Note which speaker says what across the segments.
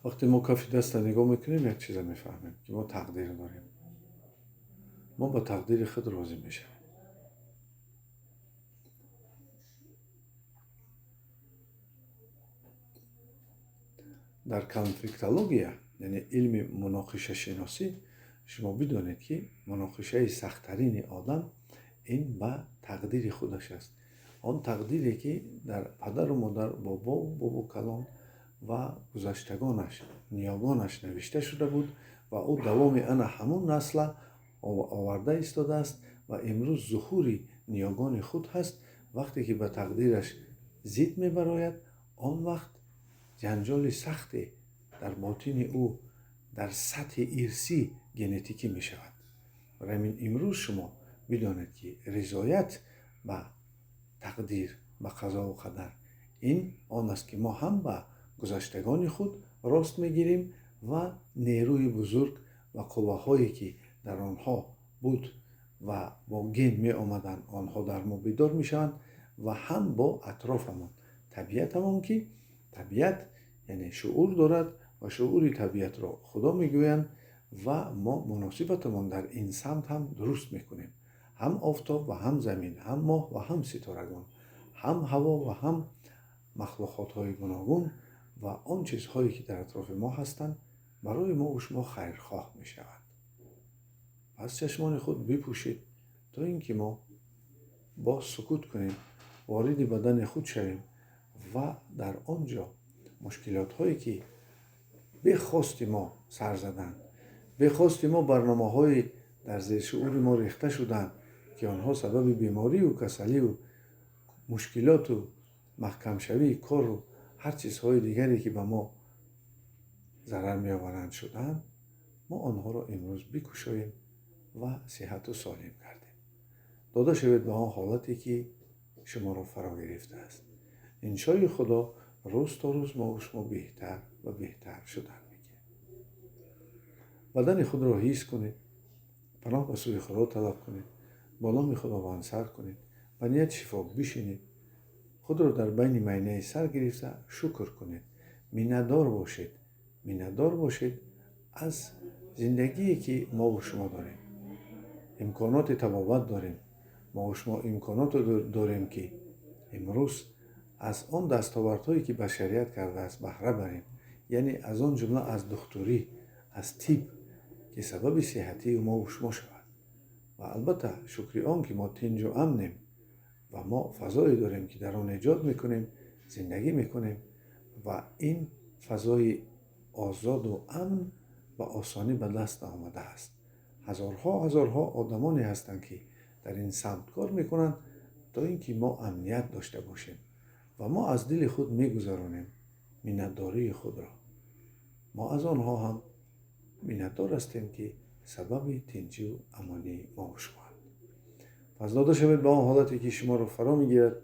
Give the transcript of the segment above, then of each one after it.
Speaker 1: Вақте мо кафи даста нигоҳ мекунем, як чиза мефаҳмем, ки мо тақдир дорем. Мо ба тақдири худ розӣ мешавем. Дар конфликтология, яъне илми муноқишашиносӣ, шумо бидонед, ки муноқишаи сахттарини одам ин ба тақдири худаш аст. Он тақдире, ки дар падару модар, бобову бобокалон ва гузаштагонаш, ниёгонаш навишта шуда буд ва ӯ давоми ана ҳамун насла оварда истодааст ва имрӯз зуҳури ниёгони худ ҳаст. Вақте ки ба тақдираш зид мебарояд, он вақт ҷанҷоли сахте дар ботини ӯ дар сатҳи ирсӣ генетикӣ мешавад. Барои ҳамин имрӯз шумо бидонед, ки ризоят ба тақдир, ба қазову қадар ин он аст, ки мо ҳам ба гузаштагони худ рост мегирем ва нерӯи бузург ва қувваҳое, ки дар онҳо буд ва бо ген меомаданд, онҳо дар мо бедор мешаванд ва ҳам бо атрофамон, табиатамон, ки табиат яъне шуур дорад ва шуури табиатро Худо мегӯянд ва мо муносибатамон дар ин самт ҳам дуруст мекунем. Ҳам офтоб ва ҳам замин, ҳам моҳ ва ҳам ситорагон, ҳам ҳаво ва ҳам махлуқотҳои гуногун ва он чизҳое, ки дар атрофи мо ҳастанд, барои мо шумо хайрхоҳ мешаванд. Пас чашмони худ бипӯшед, то ин ки мо боз сукут кунем, вориди бадани худ шавем ва дар он ҷо мушкилотҳое, ки бехости мо сар заданд, бехости мо барномаҳои дар зершуури мо рехта шуданд, ки онҳо сабаби беморию касалию мушкилоту маҳкамшавии кору ҳар чизҳои дигаре, ки ба мо зарар меоваранд, шуданд, мо онҳоро имрӯз бикушоем ва сиҳату солим гардем. Дода шавед ба он ҳолате, ки шуморо фаро гирифтааст. Иншои Худо рӯз то рӯз мо шумо беҳтар ва беҳтар шудан мегирем. Бадани худро ҳис кунед, паноҳ ба сӯи Худо талаб кунед, бо номи Худованд сар кунед, ба ният шифо бишинед, худро дар байни майнаи сар гирифта шукр кунед, миннатдор бошед, миннатдор бошед аз зиндагие, ки мову шумо дорем. Имконоти табобат дорем, мову шумо имконото дорем, ки имрӯз аз он дастовардҳое, ки башарият кардааст, баҳра барем, яъне аз он ҷумла аз духтурӣ, аз тиб, ки сабаби сиҳатии мову шумо шавад. Ва албатта шукри он, ки мо тинҷу амнем ва мо фазое дорем, ки дар он эҷод мекунем, зиндагӣ мекунем ва ин фазои озоду амн ба осонӣ ба даст омадааст. Ҳазорҳо ҳазорҳо одамоне ҳастанд, ки дар ин самт кор мекунанд, то ин ки мо амният дошта бошем ва мо аз дили худ мегузаронем миннатдории худро. Мо аз онҳо ҳам миннатдор ҳастем, ки сабаби тинҷию амонии мо шумоанд. Пас дода шавед ба он ҳолате, ки шуморо фаро мегирад,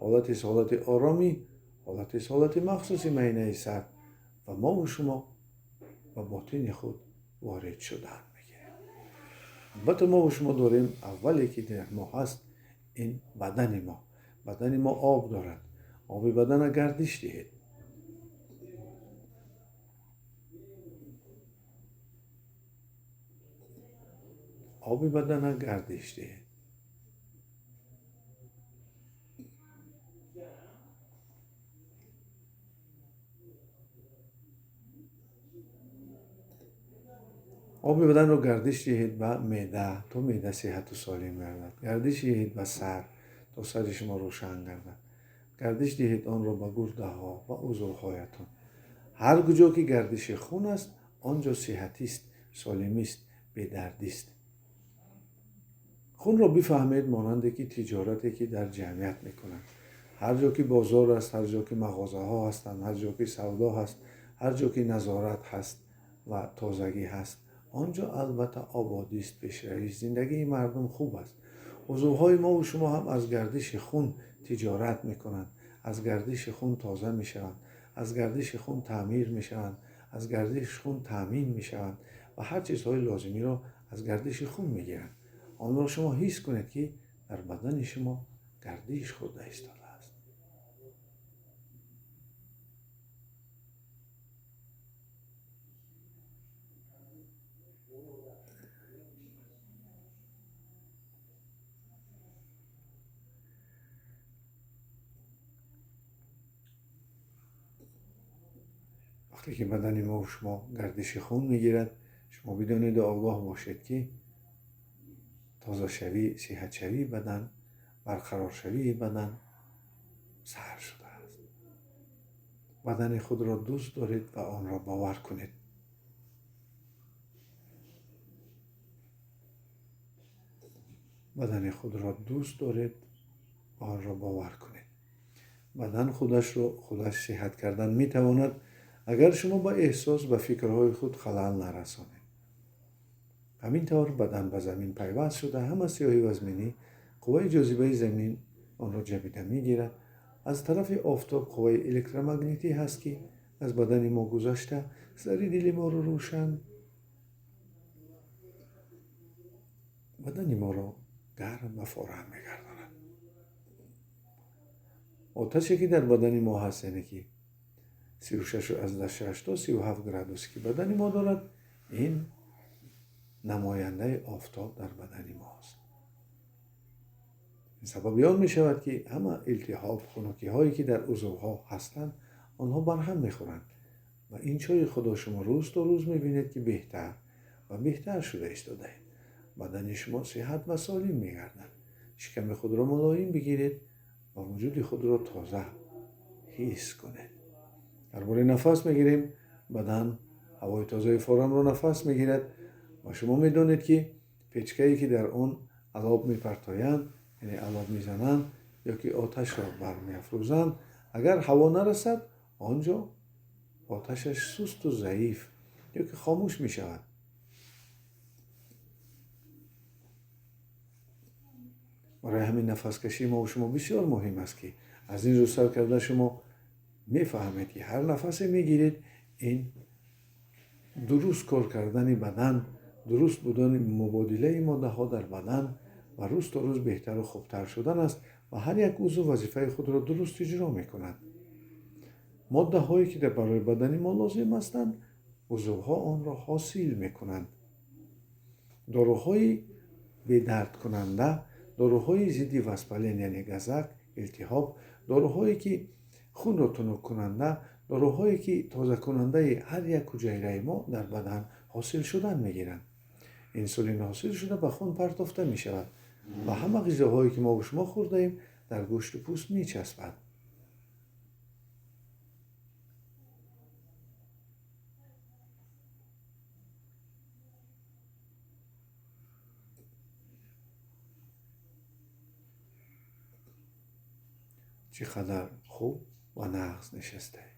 Speaker 1: ҳолатест ҳолати оромӣ, ҳолатест ҳолати махсуси майнаи сар ва мову шумо ба ботини худ ворид шудан мегирем. Албатта мову шумо дорем аввале, ки дар мо ҳаст, ин бадани мо. Бадани мо об дорад. Оби бадана гардиш диҳед. Оби бадана гардиш диҳед. Оби баданро гардиш диҳед ба меъда, то меъда сиҳату солим гардад. Гардиш диҳед ба сар, то сари шумо рӯшан гардад. Гардиш диҳед онро ба гурдаҳо ва узвҳоятон. Ҳар куҷо ки гардиши хун аст, он ҷо сиҳатист, солимист, бедардист. Хунро бифаҳмед монанде ки тиҷорате, ки дар ҷамъият мекунанд. Ҳар ҷо ки бозор аст, ҳар ҷо ки мағозаҳо ҳастанд, ҳар ҷо ки савдо ҳаст, ҳар ҷо ки назорат ҳаст ва тозагӣ ҳаст, он ҷо албатта ободист, пешравист, зиндагии мардум хуб аст. Узвҳои мову шумо ҳам аз гардиши хун тиҷорат мекунанд, аз гардиши хун тоза мешаванд, аз гардиши хун таъмир мешаванд, аз гардиши хун таъмин мешаванд ва ҳар чизҳои лозимиро аз гардиши хун мегиранд. Онро шумо ҳис кунед, ки дар бадани шумо гардиш хӯрда истодааст. Вақте ки бадани мо шумо гардиши хун мегирад, шумо бидонеду огоҳ бошед, ки тозашавӣ, сиҳатшавии бадан, барқароршавии бадан сар шудааст. Бадани худро дӯст доред ва онро бовар кунед. Бадани худро дӯст доред ва онро бовар кунед. Бадан худашро худаш сиҳат кардан метавонад, агар шумо ба эҳсос, ба фикрҳои худ халал нарасонед. Ҳамин тавр бадан ба замин пайваст шуда, ҳама сиёҳи вазминӣ, қувваи ҷозибаи замин онро ҷабида мегирад. Аз тарафи офтоб қувваи электромагнитӣ ҳаст, ки аз бадани мо гузашта сари дили моро рӯшан, бадани моро гарм ва форам мегардонад. Оташе ки дар бадани мо ҳаст, яъне ки 36,6 то 37 градус ки бадани мо дорад, ин намояндаи офтоб дар бадани мост. Ин сабаби он мешавад, ки ҳама илтиҳоб, хунукиҳое ки дар узвҳо ҳастанд, онҳо барҳам мехӯранд ва ин чойи худо шумо рӯз то рӯз мебинед, ки беҳтар ва беҳтар шуда истодаед. Бадани шумо сиҳат ва солим мегардад. Шиками худро мулоим бигиред ва вуҷуди худро тоза ҳис кунед. Ҳар боре нафас мегирем, бадан ҳавои тозаи форамро нафас мегирад ва шумо медонед, ки печкае ки дар он алоб мепартоянд, яъне алоб мезананд ё ки оташро бармеафрӯзанд, агар ҳаво нарасад, он ҷо оташаш сусту заиф ё ки хомӯш мешавад. Барои ҳамин нафаскашии мо шумо бисёр муҳим аст, ки аз ин рӯз сар карда шумо мефаҳмед, ки ҳар нафасе мегиред, ин дуруст кор кардани бадан, дуруст будани мубодилаи моддаҳо дар бадан ва рӯз то рӯз беҳтару хубтар шудан аст ва ҳар як узв вазифаи худро дуруст иҷро мекунад. Моддаҳое ки барои бадани мо лозим ҳастанд, узвҳо онро ҳосил мекунанд. Доруҳои бедардкунанда, доруҳои зидди воспален, яъне газак, илтиҳоб, доруҳое ки хунро тунуккунанда, доруҳое ки тозакунандаи ҳар як ҳуҷайраи мо дар бадан ҳосил шудан мегиранд. Инсулин ҳосил шуда ба хун партофта мешавад ва ҳама ғизоҳое ки мо бо шумо хӯрдаем дар гӯшту пӯст мечаспад. Чӣ қадар хуб ва нағз нишастаед.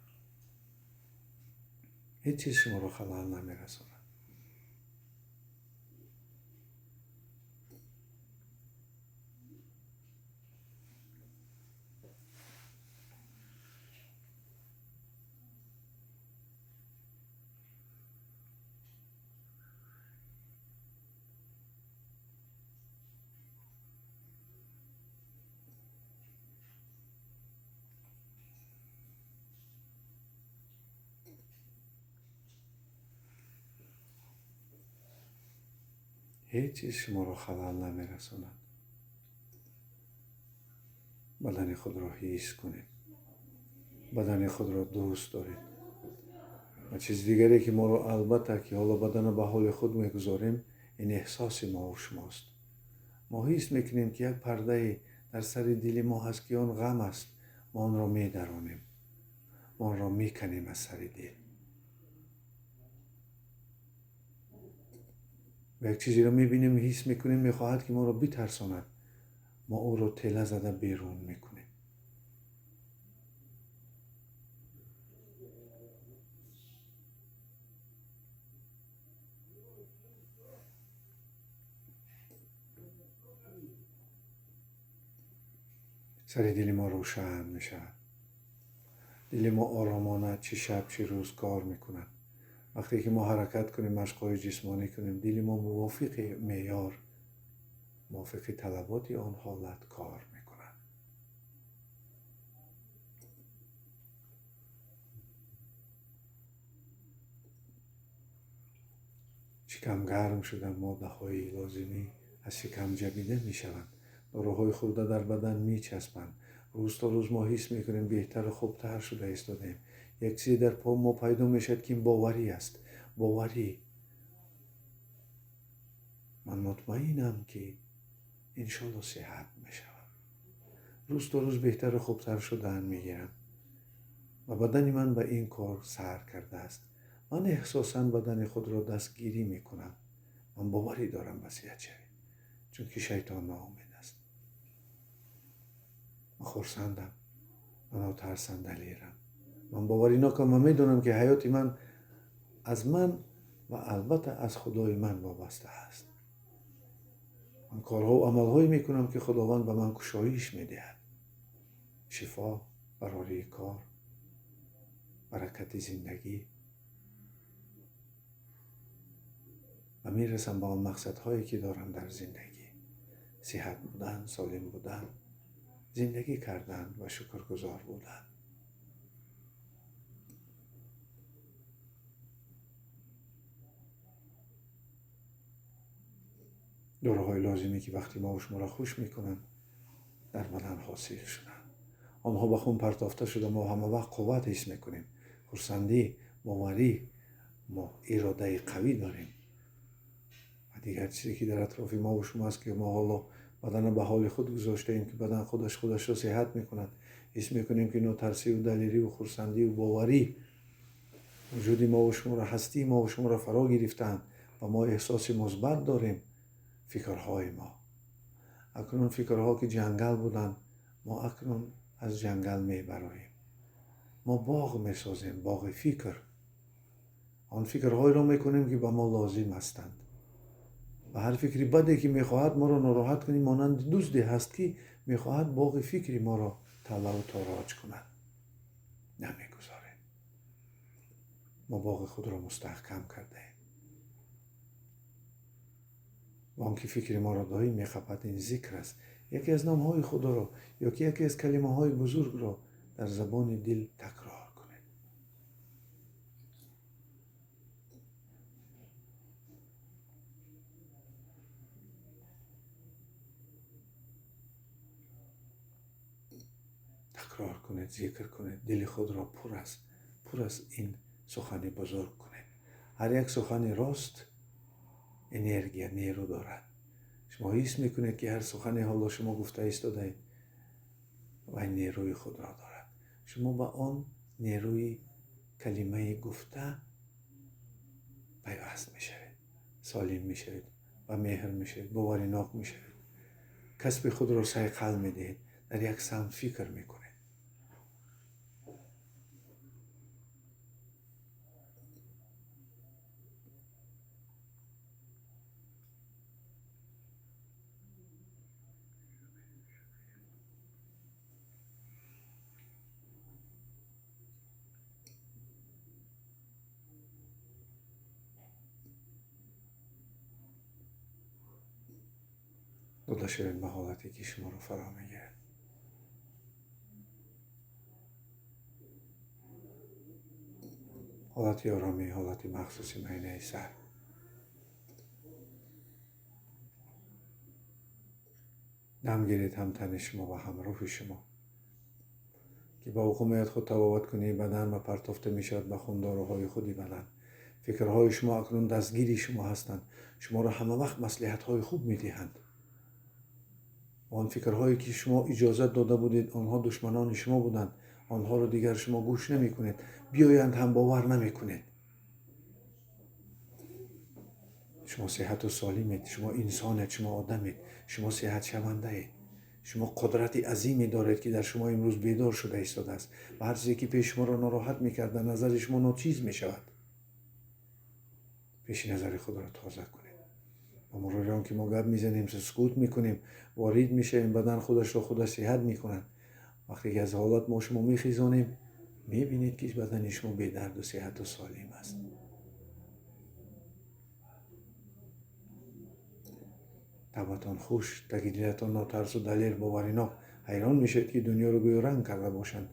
Speaker 1: Ҳеҷ чиз шуморо халал намерасонад. Ҳеҷ чиз шуморо халал намерасонад. Бадани худро ҳис кунед, бадани худро дӯст доред. Ва чизи дигаре ки моро албатта ки ҳоло баданро ба ҳоли худ мегузорем, ин эҳсоси мо ва шумост. Мо ҳис мекунем, ки як пардае дар сари дили мо ҳаст, ки он ғам аст. Мо онро медаронем, мо онро меканем аз сари дил. Ва як чизеро мебинем, ҳис мекунем, мехоҳад ки моро битарсонад. Мо ӯро тела зада берун мекунем. Сари дили мо рӯшан мешавад. Дили мо оромона чӣ шаб чӣ рӯз кор мекунад. Вақте ки мо ҳаракат кунем, машқҳои ҷисмонӣ кунем, дили мо мувофиқи меъёр, мувофиқи талаботи он ҳолат кор мекунад. Шикам гарм шуда, моддаҳои лозимӣ аз шикам ҷабида мешаванд. Доруҳои хӯрда дар бадан мечаспанд. Рӯз то рӯз мо ҳис мекунем беҳтару хубтар шуда истодаем. Як чизе дар мо пайдо мешавад, ки ин боварӣ аст. Боварӣ. Ман мутмаинам, ки иншолло сиҳат мешавам. Рӯз то рӯз беҳтару хубтар шудан мегирам ва бадани ман ба ин кор сар кардааст. Ман эҳсосан бадани худро дастгирӣ мекунам. Ман боварӣ дорам ба сиҳатшавӣ, чунки шайтон ноумед аст. Ман хурсандам, ман нотарсам, далерам. Ман боваринокам ва медонам, ки ҳаёти ман аз ман ва албатта аз Худои ман вобаста аст. Ман корҳову амалҳое мекунам, ки Худованд ба ман кушоиш медиҳад. Шифо, барории кор, баракати зиндагӣ. Ва мерасам ба он мақсадҳое, ки дорам дар зиндагӣ. Сиҳат будан, солим будан, зиндагӣ кардан ва шукргузор будан. Доруҳои лозимӣ, ки вақти мову шуморо хуш мекунанд, дар бадан ҳосил шуданд. Онҳо ба хун партофта шуда, мо ҳама вақт қувват ҳис мекунем. Хурсандӣ, боварӣ, мо иродаи қавӣ дорем. Ва дигар чизе, ки дар атрофи мову шумо аст, ки мо ҳоло баданро ба ҳоли худ гузоштаем, ки бадан худаш худашро сиҳат мекунад. Ҳис мекунем, ки нотарсиву далериву хурсандиву боварӣ вуҷуди мову шуморо, ҳастии мову шуморо фаро гирифтаанд ва мо эҳсоси мусбат дорем. Фикрҳои мо акнун, фикрҳо ки ҷангал буданд, мо акнун аз ҷангал мебароем. Мо боғ месозем, боғи фикр. Он фикрҳоеро мекунем, ки ба мо лозим ҳастанд. Ва ҳар фикри баде, ки мехоҳад моро нороҳат кунӣ, монанди дузде ҳаст, ки мехоҳад боғи фикри моро талаву тороҷ кунад. Намегузорем. Мо боғи худро мустаҳкам кардаем. Ва он ки фикри моро доим мехапад, ин зикр аст. Яке аз номҳои Худоро ё ки яке аз калимаҳои бузургро дар забони дил такрор кунед. Такрор кунед, зикр кунед, дили худро пур аз ин сухани бузург кунед. Ҳар як сухани рост энергия, нерӯ дорад. Шумо ҳис мекунед, ки ҳар сухане ҳоло шумо гуфта истодаед, вай нерӯи худро дорад. Шумо ба он нерӯи калимаи гуфта пайваст мешавед, солим мешавед, ба меҳр мешавед, боваринок мешавед, касби худро сайқал медиҳед, дар як самт фикр мекунед. Дода шавед ба ҳолате, ки шуморо фаро мегирад. Ҳолати оромӣ, ҳолати махсуси майнаи сар. Дам гиред ҳам тани шумо ва ҳам рӯҳи шумо, ки ба ҳукумият худ табобат кунӣ бадан ва партофта мешавад ба хундоруҳои худи бадан. Фикрҳои шумо акнун дастгири шумо ҳастанд. Шуморо ҳама вақт маслиҳатҳои хуб медиҳанд. Он фикрҳое, ки шумо иҷозат дода будед, онҳо душманони шумо буданд. Онҳоро дигар шумо гӯш намекунед. Биёянд ҳам бовар намекунед. Шумо сиҳату солимед, шумо инсонед, шумо одамед, шумо сиҳатшавандаед. Шумо қудрати азиме доред, ки дар шумо имрӯз бедор шуда истодааст ва ҳар чизе, ки пеши шуморо нороҳат мекард, дар назари шумо ночиз мешавад. Пеши назари худро тоза кунед. Ба мурури он ки мо гап мезанем, сукут мекунем, ворид мешавем, бадан худашро худаш сиҳат мекунад. Вақте ки аз ҳолат мо шумо мехезонем, мебинед, ки бадани шумо бедарду сиҳату солим аст. Табатон хуш, таги дилатон нотарсу далер, боваринок. Ҳайрон мешавед, ки дунёро гӯё ранг карда бошанд.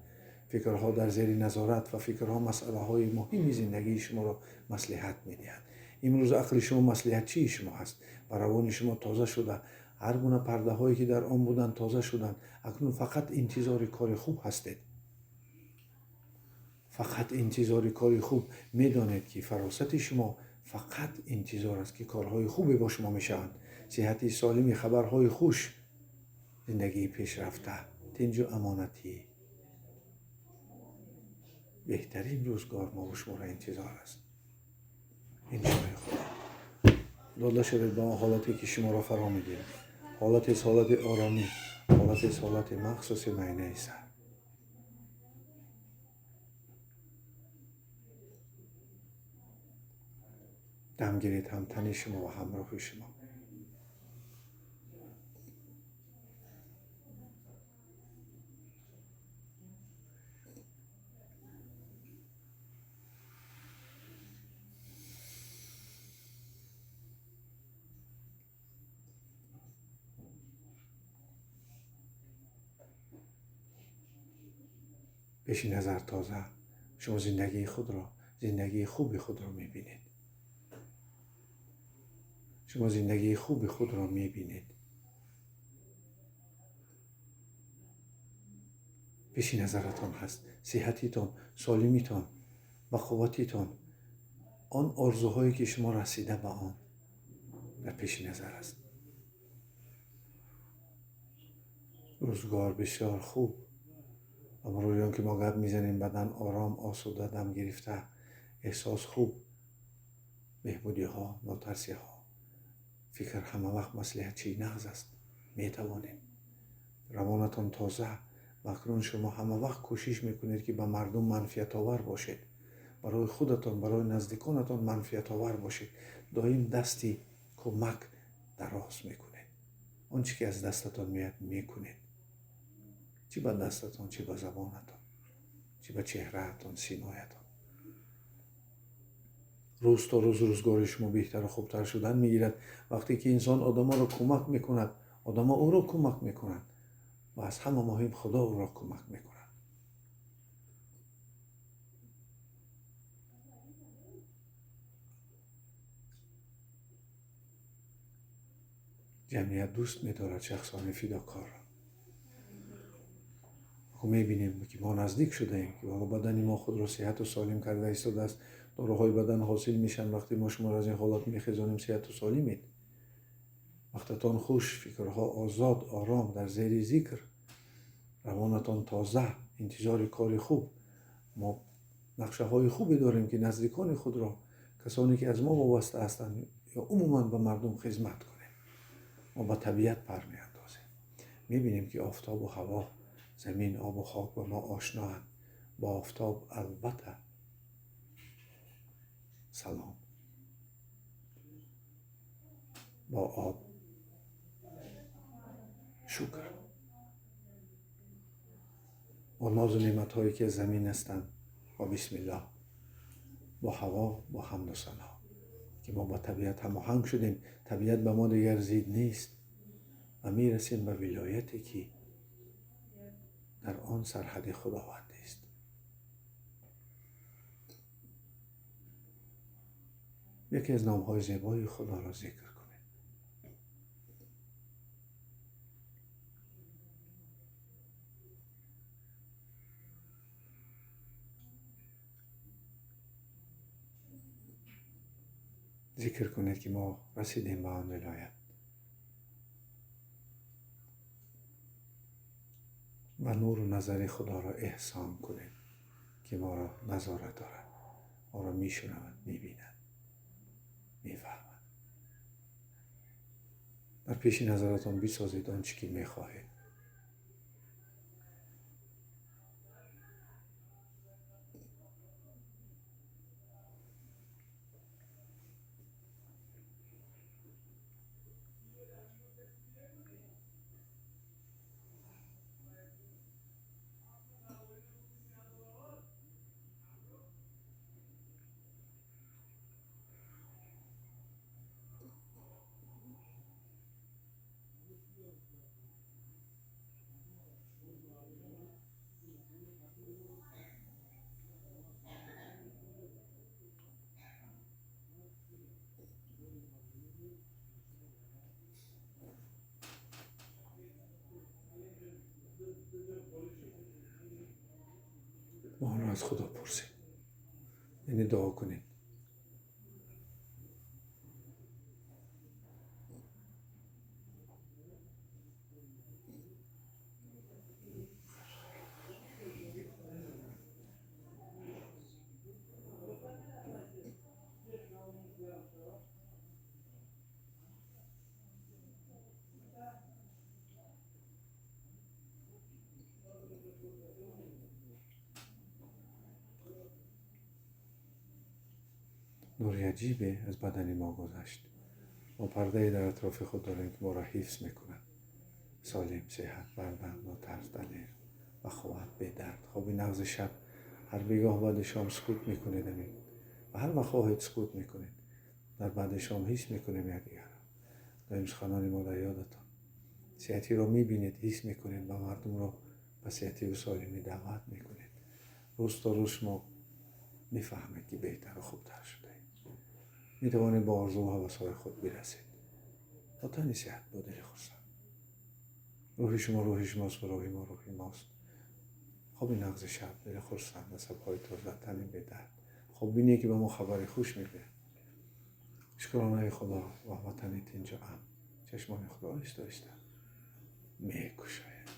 Speaker 1: Фикрҳо дар зери назорат ва фикрҳо масъалаҳои муҳими зиндагии шуморо маслиҳат медиҳанд. Имрӯз ақли шумо маслиҳатчии шумо ҳаст ва равони шумо тоза шуда, ҳар гуна пардаҳое, ки дар он буданд, тоза шуданд. Акнун фақат интизори кори хуб ҳастед. Фақат интизори кори хуб. Медонед, ки фаросати шумо фақат интизор аст, ки корҳои хубе бо шумо мешаванд. Сиҳати солими, хабарҳои хуш, зиндагии пешрафта, тинҷу амонатӣ. Беҳтарин рӯзгор мо бо шуморо интизор аст. Иншои Худо. Дода шавед ба он ҳолате, ки шуморо фаро мегирад. Ҳолатест ҳолати оромӣ, ҳолатест ҳолати махсуси майнаи сар. Дам гиред ҳам тани шумо ва ҳам рӯҳи шумо. Пеши назар тоза шумо зиндагии худро, зиндагии хуби худро мебинед. Шумо зиндагии хуби худро мебинед. Пеши назаратон ҳаст сиҳатитон, солимитон, ба қувватитон, он орзуҳое, ки шумо расида ба он дар пеши назар аст. Рӯзгор бисёр хуб. Ва мурури он ки мо гап мезанем, бадан ором, осуда, дам гирифта, эҳсос хуб, беҳбудиҳо, нотарсиҳо. Фикр ҳама вақт маслиҳатчии нағз аст. Метавонем. Равонатон тоза. Ва акнун шумо ҳама вақт кӯшиш мекунед, ки ба мардум манфиатовар бошед. Барои худатон, барои наздиконатон манфиатовар бошед. Доим дасти кӯмак дароз мекунед. Он чӣ ки аз дастатон меяд, мекунед. Чӣ ба дастатон, чӣ ба забонатон, чӣ ба чеҳраатон, симоятон. Рӯз то рӯз рӯзгори шумо беҳтару хубтар шудан мегирад. Вақте ки инсон одаморо кӯмак мекунад, одамо ӯро кӯмак мекунанд ва аз ҳама муҳим Худо ӯро кӯмак мекунад. Ҷамъият дӯст медорад шахсони фидокорро. Мебинем, ки мо наздик шудаем, ки ҳоло бадани мо худро сиҳату солим карда истодааст. Доруҳои бадан ҳосил мешаванд. Вақте мо шуморо аз ин ҳолат мехезонем, сиҳату солимед. Вақтатон хуш, фикрҳо озод, ором, дар зери зикр, равонатон тоза, интизори кори хуб. Мо нақшаҳои хубе дорем, ки наздикони худро, касоне ки аз мо вобаста ҳастанд ё умуман ба мардум хизмат кунем. Мо ба табиат пар меандозем. Мебинем, ки офтобу ҳаво, замин, обу хок ба мо ошноанд. Бо офтоб албатта салом, бо об шукр, бо нозу неъматҳое, ки аз замин ҳастанд, бо бисмиллоҳ, бо ҳаво, бо ҳамду сано, ки мо ба табиат ҳамоҳанг шудем. Табиат ба мо дигар зид нест ва мерасем ба вилояте, ки дар он сарҳади Худованд аст. Яке аз номҳои зебои Худоро зикр кунед. Зикр кунед, ки мо расидем ба он вилоят ва нуру назари Худоро эҳсон кунед, ки моро назора дорад, моро мешунавад, мебинад, мефаҳмад. Дар пеши назаратон бисозед он чӣ ки мехоҳед. Аз Худо пурсед, яъне дуо кунед. Нури аҷибе аз бадани мо гузашт. Мо пардае дар атрофи худ дорем, ки моро ҳифз мекунад. Солим, сеҳат, бардам, нотарс, далер ва қувват, бедард. Хоби нағзи шаб. Ҳар бегоҳ баъди шом сукут мекунед амин ва ҳар вақт хоҳед сукут мекунед. Дар баъди шом ҳис мекунем якдигарро. Доим суханони мо дар ёдатон. Сеҳатиро мебинед, ҳис мекунед ва мардумро ба сеҳативу солимӣ даъват мекунед. Рӯз то рӯз шумо мефаҳмед, ки беҳтару хубтар шудаед. Метавонед ба орзуву ҳавасҳои худ бирасед. Бо тани сеҳат, бо дили хурсанд. Рӯҳи шумо рӯҳи шумост ва рӯҳи мо рӯҳи мост. Хоби нағзи шаб, дили хурсанд, асабҳои тоза, тани бедард. Хоббиние, ки ба мо хабари хуш мегӯяд. Шукронаи Худо ва ватани тинҷу амн. Чашмони худо оҳиста оҳиста мекушояд.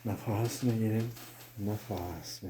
Speaker 1: Нафас мегирем, нафас.